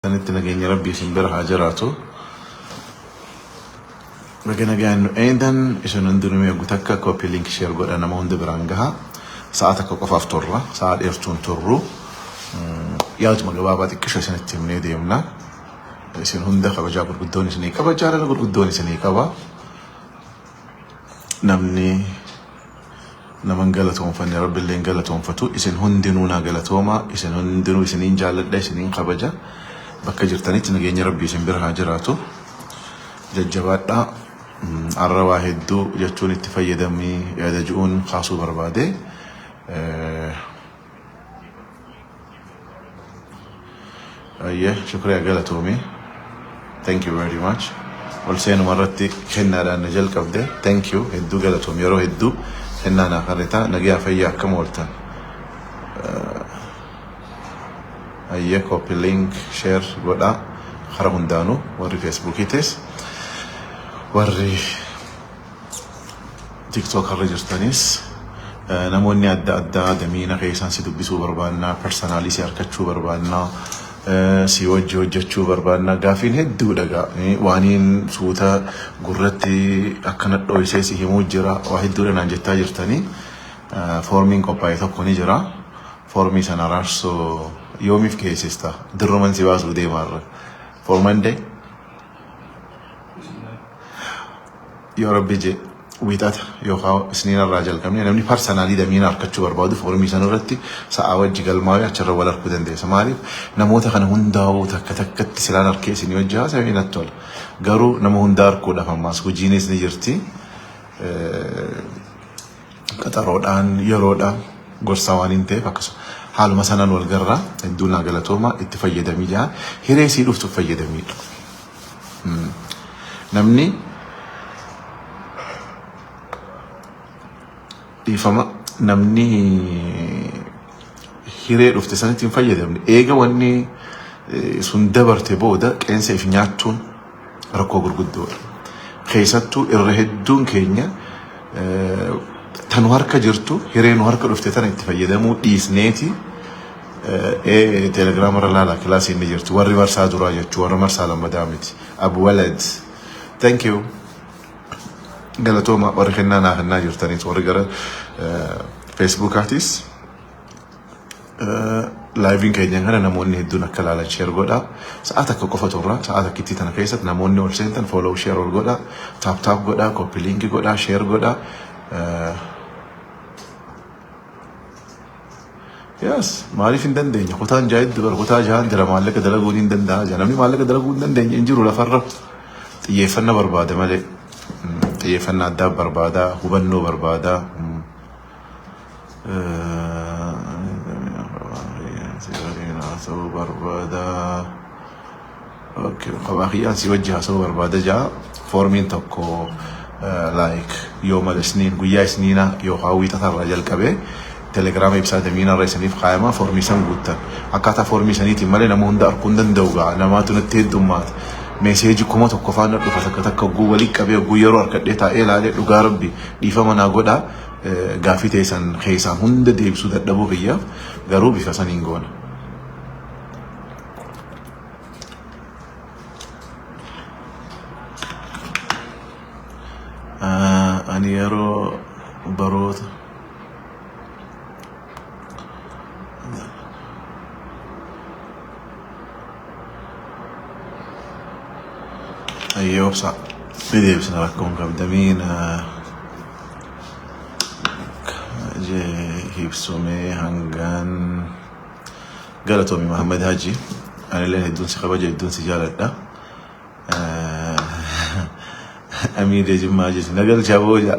Sanitti nageenya Rabbii isin bira haa jiraatu. Baga nagaan nu eegdan. Isin hundinuu mee eegu takka copy link share godha, nama hunda biraan gaha. Sa'a takka qofaaf turra. Sa'a dheertuun turru. Yaaduma gabaabaa xiqqisho isinitti himnee deemna. Isin hunda kabajaa gurguddoon isinii qaba. Jaalala gurguddoon isinii qaba. Namni nama hin galatoonfanne Rabbillee hin galatoonfatu. Isin hundinuu naa galatooma. Isin hundinuu isiniin jaalladha, isiniin kabaja. Bakka jirtanitti nageenya Rabbii isin bira haa jiraatu. Jajjabaadhaa. Har'a waa hedduu jechuun itti fayyadamii yaada ji'uun kaasuu barbaade. Ayyee, shukriyaa, galatoomi. Thank you very much. Ol seenuma irratti kennaadhaan na jalqabde. Thank you. Hedduu galatoomi. Yeroo hedduu kennaa naa karritaa. Nagayaa, fayyaa, akkam ooltan? Ayyee, copy link share godhaa. Kara hundaanuu warri Facebookiitis warri TikTok irra jirtanis, namoonni adda addaa damiina keessaan si dubbisuu barbaannaa, personally si harkachuu barbaannaa, si wajji hojjechuu barbaannaa, gaafiin hedduu dhagaa waaniin suuta gurratti akkana dhoysee si himuu jira, waa hedduudha naan jettaa jirtanii. Foormiin qophaa'e tokko ni jira. Foormii sana raarsoo yoomiif geessista? Dirruman si baasuu deemaarra. For Monday? Yoo Rabbi je, Wiixata yookaan Isniina irraa jalqabnee namni personally damiina harkachuu barbaadu foormii sana irratti sa'aa wajji galmaa'ee achirra wal harkuu dandeessa. Maaliif, namoota kana hundaa'uu takka takkatti silaan harkee isinii wajji haasa'e natti tola. Garuu nama hundaa harkuudhaaf ammaas hojiinis ni jirti. Qaxaroodhaan yeroodhaan gorsaa waan hin ta'eef akkasuma haaluma sanaan wal garraa. Hedduu naa galatooma. Itti fayyadamii jaa, hiree sii dhuftu fayyadamiidha. Namni, dhiifama, namni hiree dhufte sanitti hin fayyadamne, eega wanni sun dabarte booda qeensa if nyaachuun rakkoo gurguddoodha. Keessattuu irra hedduun keenya tanu harka jirtu, hiree nu harka dhufte tana itti fayyadamuu dhiisneeti. Telegiraama irra laalaa, kilaasiin ni jirti. Warri marsaa duraa jechuu, warra marsaa lammadaa miti. Abu Walad. Thank you. Galatooma warri kennaa naa kennaa jirtaniis, warri gara Facebookaatis liveiin keenya kana namoonni hedduun akka ilaalan share godhaa. Sa'a takka qofa turra. Sa'a takkittii tana keessatti namoonni ol seentan follow, share ol godhaa. Tap tap godhaa, copy link godhaa, share godhaa. Yes, maaliif hin dandeenye? Kutaan jaayitti bara kutaa jahaan jira, maallaqa dalaguun hin danda'a. Namni maallaqa dalaguu hin dandeenye hin jiru lafarra. Xiyyeeffannaa barbaada malee. Xiyyeeffannaa addaa barbaada, hubannoo barbaada. Haasa'uu barbaada. Kophaa kiyyaan si wajji haasa'uu barbaada jaa. Foormiin tokko like yooma Isniin, guyyaa Isniinaa yookaan Wiixatarraa jalqabee Telegiraama ibsaa damiinarra isiniif kaayama. Foormii san guuttan. Akkaataa foormii saniitiin malee nama hunda arguu hin danda'u gaa, namaatu natti heddummaata. Message 1000 faana dhufa takka takka hogguu walii qabee, hogguu yeroo harkadhee taa'ee ilaalee, dhugaa Rabbi dhiifama naa godhaa, gaaffii teessan keessaan hunda deebisuu dadhabuu kiyyaaf, garuu bifa saniin goona. Ani yeroo baroota ayyee obsa ni deebisna, rakkoon qabdamiin ibsumee hangaan. Galatoomi Muhammad Haji, anillee hedduun si kabaja, hedduun si jaaladha. Amiidee Jimmaa jechuun nagalchaa booja.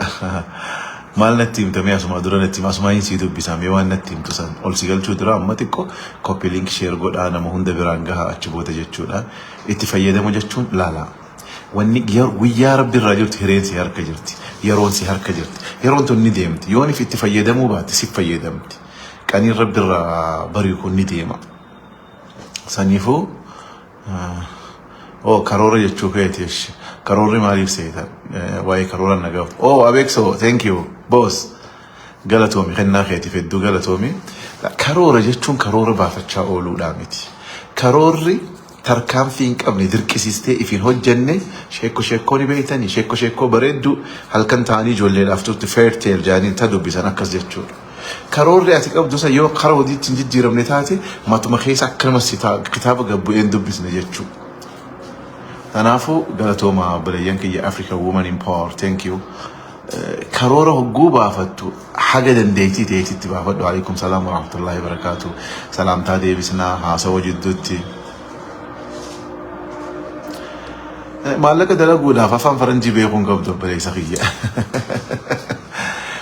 Maal natti himta? Mee asuma dura natti hima, asumaa hin sii dubbisaa. Mee waan natti himtu san ol si galchuu dura amma xiqqoo copy link share godhaa, nama hunda biraan gahaa achi booda jechuudha. Itti fayyadamu jechuun laalaa. Wanni guyyaa Rabbi irraa jirtu, hireen si harka jirti. Yeroon si harka jirti. Yeroon tun ni deemti. Yoonif itti fayyadamuu baatte, si fayyadamti. Qaniin Rabbi irraa bari'u kun ni deema. Saniifuu, oh, karoora jechuu keeti. Karoorri maaliif seeta? Waa'ee karoora na gaafatu. Oh, Abeeksoo, thank you boss. Galatoomi, kennaa keetiif hedduu galatoomi. Karoora jechuun karoora baafachaa ooluudhaa miti. Karoorri Tarkaanfii hin qabne dirqisiistee ifiin hojjenne. Sheekko sheekkoo ni beeytanii, sheekko sheekkoo bareedduu halkan ta'anii ijoolleedhaaf turte, fairy tale jaanii ta dubbisan akkas jechuudha. Karoorri ati qabdu san yoo kara hojiitti hin jijjiiramne taate, matuma keessa akkanumas si ta'a, kitaaba gabbu'een dubbisne jechuudha. Kanaafuu galatooma obboleeyyan kiyya. Africa Woman in Power, thank you. Karoora hogguu baafattu haga dandeettii ta'eetitti baafadhu. Alaikum salaam warahmatullahi wabarakaatu. Salaamtaa deebisnaa haasawaa jidduutti. Maallaqa dalaguudhaaf afaan faranjii beekuu hin qabdu, obboleessa kiyya.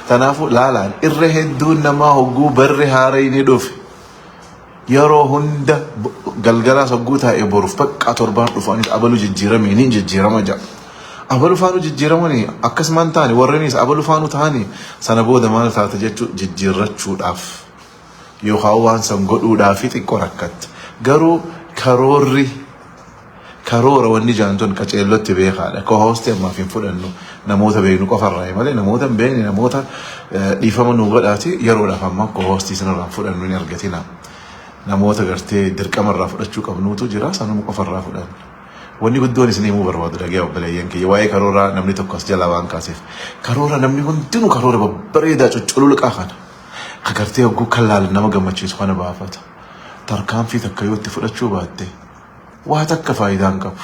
Kanaafuu laalaan irra hedduun namaa hogguu barri haarayni ni dhufe. Yeroo hunda galgalaas hogguu taa'e boruuf bakka torbaan dhufu anis abalu jijjiirame ni jijjiirama jedha. Abalu faanu jijjiiramanii akkasumaan taane, warreenis abalu faanu ta'anii sana booda maal taata jechuu, jijjiirrachuudhaaf yookaan waan san godhuudhaaf xiqqoo rakkatta. Garuu karoorri karoora wanni jaantun qaceellotti beekaadha. Co-hostii ammaaf hin fudhannu, namoota beeknu qofarraa malee namoota hin beekne, namoota dhiifama nuu godhaati, yeroodhaaf amma co-hostii sanarraa fudhannu hin argatina. Namoota gartee dirqamarraa fudhachuu qabnuutu jira, sanuma qofarraa fudhanna. Wanni guddoon isin himuu barbaadu, dhagee obboleeyyan kiyya, waa'ee karooraa namni tokko as jalaa waan kaaseef, karoora namni hundinuu karoora babbareedaa cucculuqaa kana ka gartee hogguu kan laalan nama gammachiisu kana baafata. Tarkaanfii takka yoo itti fudhachuu baatte waa takka faayidaa hin qabu.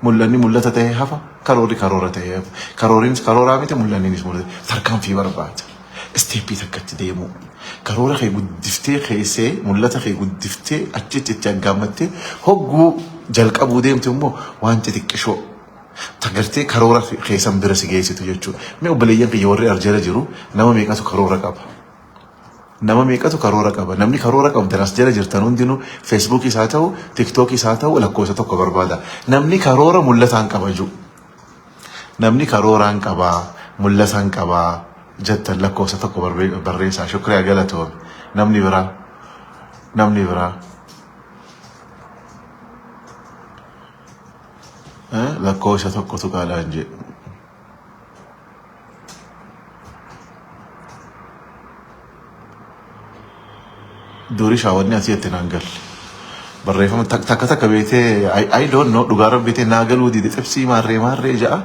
Mul'anni mul'ata ta'ee hafa, karoorri karoora ta'ee hafa. Karooriinis karooraa miti, mul'anniinis mul'ata. Tarkaanfii barbaada. Step takkatti deemuu. Karoora kee guddiftee keessee, mul'ata kee guddiftee achitti itti aggaammattee hogguu jalqabuu deemtu immoo waan xixiqqishoo tagartee karoora keessan bira si geessitu jechuudha. Mee obboleeyyan kiyya warri arjala jiru, nama meeqatu karoora qaba? Nama meeqatu karoora qaba? Namni karoora qabdan as jala jirtan hundinuu Feesbuukiis haa ta'u, Tiktookiis haa ta'u, lakkoofsa tokko barbaada. Namni karoora mul'ataan qaba jiru. Namni karooraan qabaa, mul'ataan qabaa jettan lakkoofsa tokko barreessaa. Shukriyaa, galatoome. Namni biraa. Namni biraa. Lakkoofsa tokko tuqaadhaan jedhu. Durii shaawwanni asii itti naan galle. Barreeffama takka takka beetee, I don't know, dhugaa rabbiitiin naa galuu dide, xibsii maarree maarree ja'a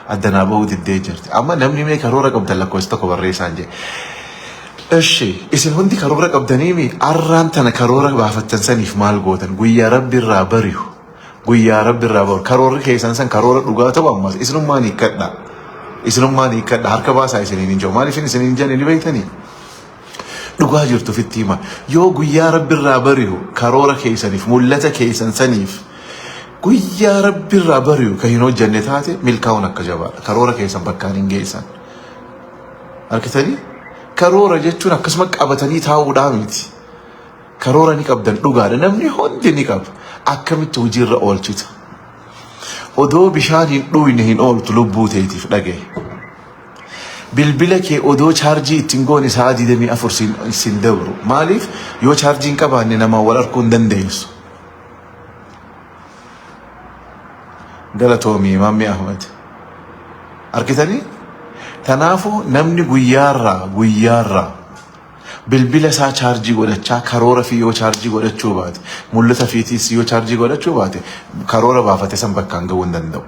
adda naa bahuu diddee jirti. Amma namni mee karoora qabdan lakkoofsa tokko barreessaan jee. Eshi, isin hundi karoora qabdaniimi, arraan tana karoora baafattan saniif maal gootan? Guyyaa rabbi irraa bari'u. Guyyaa rabbi irraa bari'u. Karoorri keessan san karoora dhugaa ta'u ammas isinummaan hiikkadha. Isinummaan hiikkadha. Harka baasaa isiniin hin jiru. Maaliif isiniin hin jenne ni beektanii? Dhugaa jirtu ofitti hima. Yoo guyyaa rabbi irraa bari'u karoora keessaniif, mul'ata keessan saniif guyyaa rabbi irraa bari'u kan hin hojjenne taate, milkaa'uun akka jabaadha. Karoora keessan bakkaan hin geessan. Argitanii? Karoora jechuun akkasuma qabatanii taa'uudhaa miti. Karoora ni qabdan dhugaadha. Namni hundi ni qaba. Akkamitti hojiirra oolchita? Odoo bishaan hin dhuyne hin ooltu, lubbuu teetiif dhagaye. Bilbila kee odoo chaarjii ittiin goone sa'a 24 sin dabru. Maaliif? Yoo chaarjii hin qabaanne namaan wal arguu hin dandeessu. Galatoomii, Maammi Ahmad. Argitanii? Kanaafuu namni guyyaarraa guyyaarraa bilbila isaa chaarjii godhachaa karoora fi yoo chaarjii godhachuu baate, mul'ata fiitiis yoo chaarjii godhachuu baate, karoora baafate san bakkaan gahuu hin danda'u.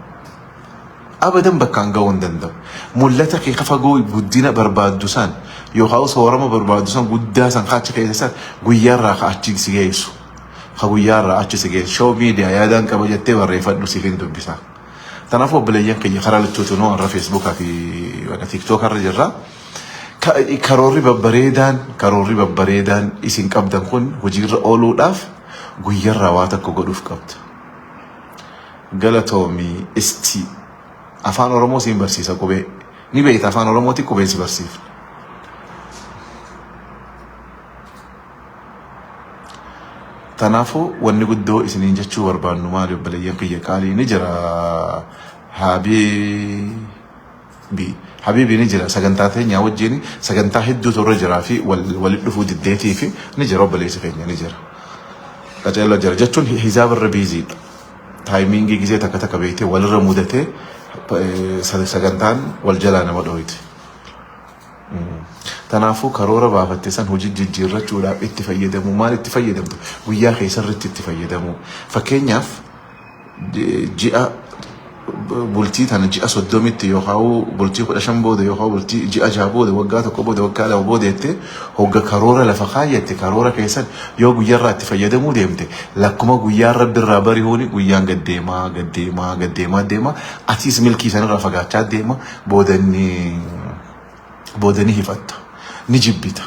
Abadan bakkaan gahuu hin danda'u. Mul'ata kee ka fagoo guddina barbaaddu san yookaan soorama barbaaddu san guddaa san ka achi keessa san guyyaarraa ka achi si geessu. Ka guyyaarraa achi si geessu. Show miidiyaa yaadaan qaba jettee barreeffadhu, siif hin dubbisa. Kanaafuu obboleeyyan kiyya, karaa lachuutu nuu har'a Feesbuukaa fi Tiiktook irra jirra. Karoorri babbareedaan isin qabdan kun hojiirra ooluudhaaf guyyaarraa waa tokko godhuuf qabda. Galatoomii isti afaan Oromoo siin barsiisa, qubee ni beekta, afaan Oromooti qubeen si barsiifna. Kanaafuu wanni guddoo isiniin jechuu barbaannu maali, obboleeyyan kiyya qaalii? Ni jira, Habiibi, Habiibi ni jira, sagantaa teenyaa wajjin sagantaa hedduutu irra jiraa fi walitti dhufuu diddeetii fi ni jira, obboleessi keenya ni jira. Qaceelloo jira jechuun hizaaba irra busydha. Timing gisee takka takka beektee walirra mudatee sagantaan wal jalaa nama dhooyte. Tanaafuu karoora baafatte san hojii jijjiirrachuudhaaf itti fayyadamuu. Maal itti fayyadamtu? Guyyaa kee sirriitti itti fayyadamuu. Fakkeenyaaf, ji'a bultii tana ji'a 30tti yookaan bultii 15 booda yookaan bultii ji'a 6 booda, waggaa 1 booda, waggaa 2 booda jettee hogga karoora lafa kaayyatte, karoora keessan yoo guyyaarraa itti fayyadamuu deemte, lakkuma guyyaan Rabbi irraa bari'uuni guyyaan gaddeemaa gaddeemaa gaddeemaa deema, atiis milkii sanirraa fagaachaa deema, boodanni booda ni hifatta, ni jibbita.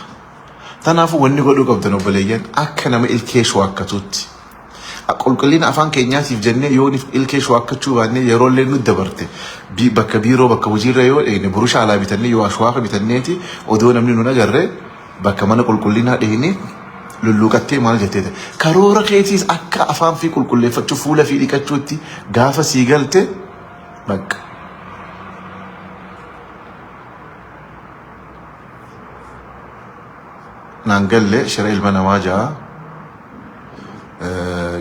Tanaafuu wanni godhuu qabdan, obboleeyyan, akka nama ilkee shwaakkatuutti. Qulqullina afaan keenyaatiif jennee yoo ilkee shwaakkachuu baannee yeroollee nu dabarte, bakka biiroo, bakka hojiirra yoo dheeyne, burusha alaa bitannee yoo ashwaaka bitanneeti, odoo namni nun agarre bakka mana qulqullinaa dheeyne lulluuqattee maal jettee karoora keetiis akka afaan fi qulqulleeffachuu, fuula fi dhiqachuutti gaafa sii galte bakka. Naan galle, shira ilma namaa ja'a.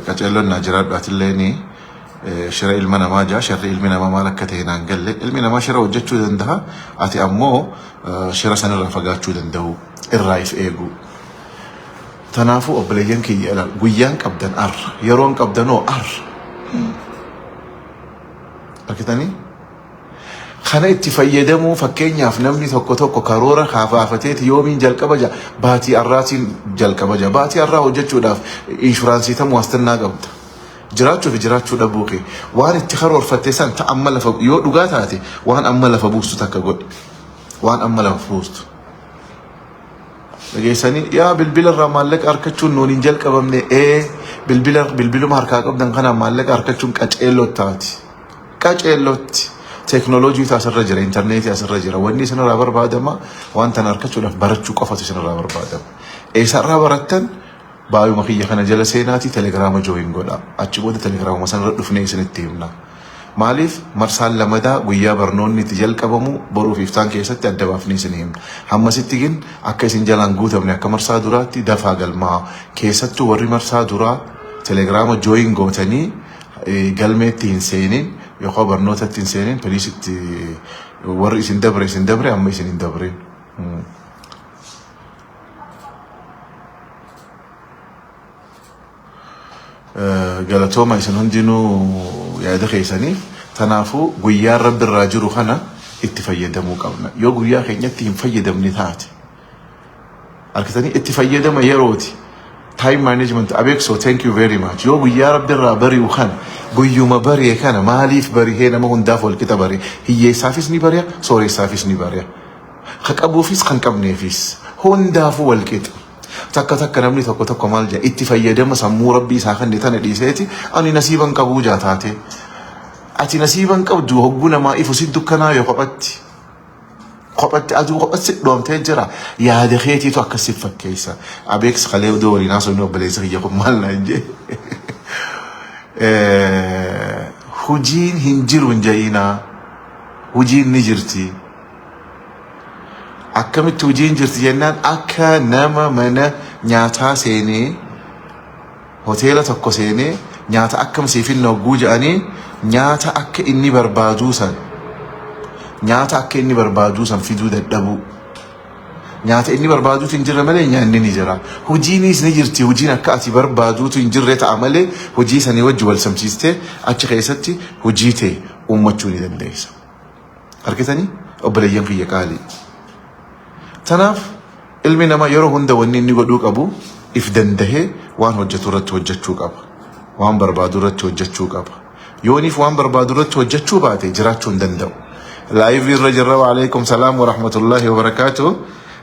Qaceelloon naa jiraadhu, atillee shira ilma namaa ja'a. Shirri ilmi namaa maal akka ta'e naan galle. Ilmi namaa shira hojjechuu danda'a. Ati ammoo shira sanirraa fagaachuu danda'u, irraa if eegu. Tanaafuu obboleeyyan kiyya, ilaal, guyyaan qabdan arra, yeroon qabdanoo arra. Argitanii? Kana itti fayyadamuu. Fakkeenyaaf, namni tokko tokko karoora kaafateeti yoomiin jalqaba jaa, baatii arraatiin jalqaba jaa. Baatii arraa hojjechuudhaaf inshuraansii tamuu waastannaa qabda. Jiraachuu fi jiraachuu dhabuu kee waan itti karoorfatte san ta amma lafa yoo dhugaa taate, waan amma lafa buustu takka godhi. Waan amma lafa buustu. Dhageessanii yaa, bilbila irraa maallaqa harkachuun nuun hin jalqabamne. Ee, bilbila, bilbiluma harkaa qabdan kanaan maallaqa harkachuun qaceelloo taati. Qaceellootti teeknooloojiitu asirra jira, intarneetii asirra jira. Wanni isinirraa barbaadama waan tana harkachuudhaaf barachuu qofatu isinirraa barbaadama. Eessarraa barattan? Baay'uma kiyya kana jala seenaatii Telegiraama join godha. Achi booda Telegiraamuma sanarra dhufnee isinitti himna. Maaliif marsaan lamadaa guyyaa barnoonni itti jalqabamu boruu fi iftaan keessatti adda baafnee isin himna. Hammasitti gin akka isin jalaan guutamne, akka marsaa duraatti dafaa galmaa. Keessattuu warri marsaa duraa Telegiraama join gootanii galmeetti hin seenin yookaan barnootatti hin seenin, please, itti warri isin dabre isin dabre, amma isin hin dabrin. Galatooma isin hundinuu yaada keessaniif. Tanaafuu guyyaan Rabbi irraa jiru kana itti fayyadamuu qabna. Yoo guyyaa keenyatti hin fayyadamne taate, argitanii, itti fayyadama yerooti. Time management abeeksoo, thank you very much. Yoo guyyaa Rabbi irraa bari'u kana, guyyuma bari'e kana, maaliif barihee? Nama hundaaf walqixa bari'e. Hiyyeessaafis ni bari'a, sooressaafis ni bari'a. Ka qabuufis kan qabneefis hundaafuu walqixa. Takka takka namni tokko tokko maal jedha? Itti fayyadama sammuu Rabbii isaa kan tana dhiiseeti, ani nasiiban qabuu jaa taate. Ati nasiiban qabdu, hogguu namaa ifu si dukkanaa yoo kophatti. Kophatti aduu kophatti si dhoomtee jira. Yaada keetiitu akkas si fakkeessa. Abeeks kalee odoo waliin haasofni, obboleessa kiyya kun maal naan jee? Hojiin hin jiru hin jedhinaa. Hojiin ni jirti. Akkamitti hojiin jirti jennaan, akka nama mana nyaataa seenee, hoteela tokko seenee, nyaata akkam siif hin hogguu jedhanii, nyaata akka inni barbaaduu san, nyaata akka inni barbaaduu san fiduu dadhabuu. Nyaata inni barbaaduutu hin jirre malee nyaanni ni jira. Hojiinis ni jirti. Hojiin akka ati barbaaduutu hin jirre ta'a malee hojii sanii wajji wal samsiistee achi keessatti hojii ta'e uummachuu ni dandeessa. Argitanii, obboleeyyan kiyya qaalii? Tanaaf ilmi namaa yeroo hunda wanni inni godhuu qabu if dandahee waan hojjetu irratti hojjechuu qaba. Waan barbaadu irratti hojjechuu qaba. Yooniif waan barbaadu irratti hojjechuu baate jiraachuu hin danda'u. Live irra jirra. Waalaikum salaam wa rahmatullahi wa barakaatuh.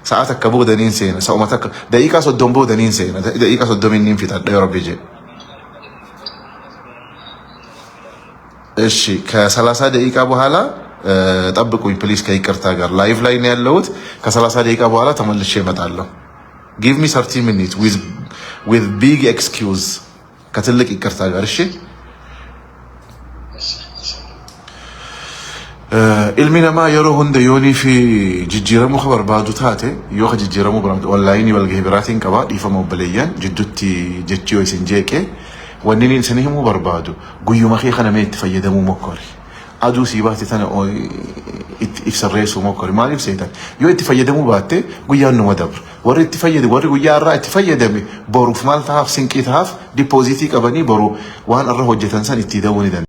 Sa'a takka boodaniin seena. Sa'uma takka, daqiiqaa 30 boodaniin seena. Daqiiqaa 30 niin fixadha yoo Rabbi jedhe. እሺ፣ ከ30 ደቂቃ በኋላ ጠብቁኝ please፣ ከይቅርታ ጋር live ላይ ነው ያለሁት። ከ30 ደቂቃ በኋላ ተመልሼ እመጣለሁ። Give me 30 minute with big excuse፣ ከትልቅ ይቅርታ ጋር፣ እሺ። Ilmi namaa yeroo hunda yoonii fi jijjiiramuu ka barbaadu taate, yoo ka jijjiiramuu barbaadu, onlaayinii walgahii biraatiin qaba. Dhiifama obboleeyyan, jidduutti jechi yoo isin jeeqe, wanni inni isin himuu barbaadu, guyyuma kee kana mee itti fayyadamuu mokkori. Aduu sii baate tana itti if sirreessuu mokkori. Maaliif seetan? Yoo itti fayyadamuu baatte, guyyaan numa dabra. Warri itti fayyade, warri guyyaa irraa itti fayyadame, boruuf maal tahaaf? Sinqii tahaaf. Deposit qabanii boru waan irra hojjetan san itti da'uu ni danda'u.